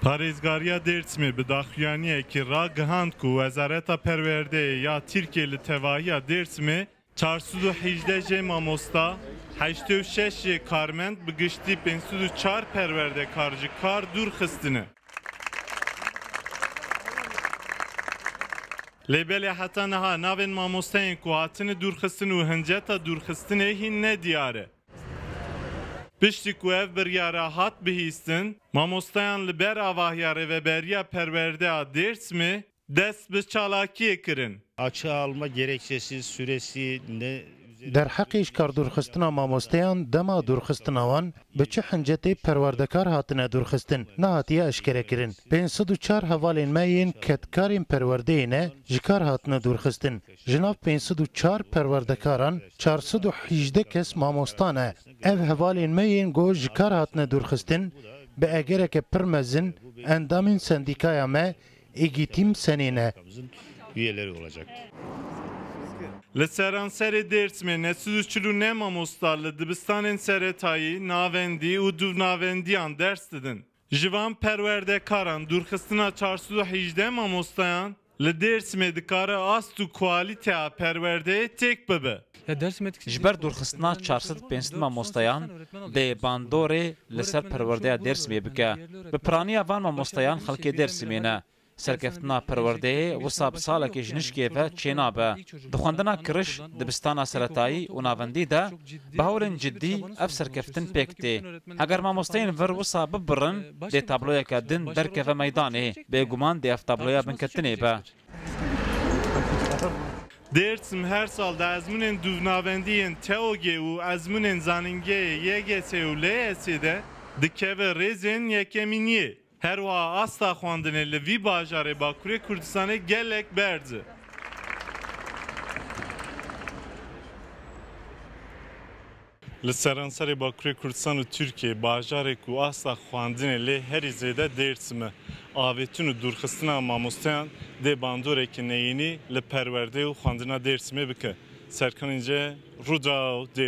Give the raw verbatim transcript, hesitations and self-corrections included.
Parêzgariya Dêrsimê bi daxuyaniyekî ragihand ku Wezareta Perwerdeyê ya Tirkiyê li tevahiya Dêrsimê çar sed û hejdeh jê mamosta, heştê û şeş jê karmend, bi giştî pênc sed û çar perwerdekar ji kar dûr xistine. Lê belê heta niha navên mamosteyên ku hatine dûrxistin û hinceta dûrxistinê hîn nediyar e. Piştî ku ev biryara hat bihîstin, mamosteyan li ber avahiya Rêveberiya Perwerdeya Dêrsimê dest bi çalakiyê kirin. Açığa alma gerekçesi, süresi ne üzerine... Derheqê ji kar dûrxistina mamosteyan, dema dûrxistina wan, bi çi hincetê perwerdekar hatine dûrxistin, nehatiye eşkerekirin. Pênc sed û çar hevalên me yên kedkarên perwerdeyê ne ji kar hatine dûrxistin. Ji nav pênc sed û çar perwerdekaran çar sed û hejdeh kes mamosta ne. Ev hevalên me yên ku ji kar hatine dûrxistin, bi egereke pir mezin endamên sendîkaya me, Egîtîm Senê ne. Üyeleri olacak. Li seranserê Dêrsimê neh sed û çil û neh mamosta li dibistanên seretayî, navendî û dûvnavendiyan ders didin. Ji van perwerdekaran dûrxistina çar sed û hejdeh mamostayan li Dêrsimê dikare ast û kualîteya perwerdeyê têk bibe. Ji ber dûrxistina çar sed pênc sed mamostayan dê bandorê li ser perwerdeya Dêrsimê bike. Bi piraniya van mamostayan xelkê Dêrsimê ne. Serkeftina perwerdeyê wisa bi salekê ji nişkê ve çênabe. Di xwendina kiriş, dibistana seretayî û navendî de bi hewlên ciddî ev serkeftin pêk tê. Heger mamosteyên vir wisa bibirin, dê tabloyeke din derkeve meydanê. Bêguman dê ev tabloya binketinê be. Dêrsim her sal di ezmûnên dûvnavendî yên TEOGê û ezmûnên zanîngehê YGS'ê û LYS'ê de dikeve rêzên yekemîniyê. Her wiha asta xwendinê li vî bajarê Bakurê Kurdistanê gelek berz e. Li seranserê Bakurê Kurdistan û Tirkiyê bajarê ku asta xwendinê lê herî zêde Dêrsim e. Avêtin û dûrxistina mamosteyan dê bandoreke neyînî li perwerdeyê û xwendina Dêrsimê bike. Serkan Înce, Rûdaw, Dêrsim.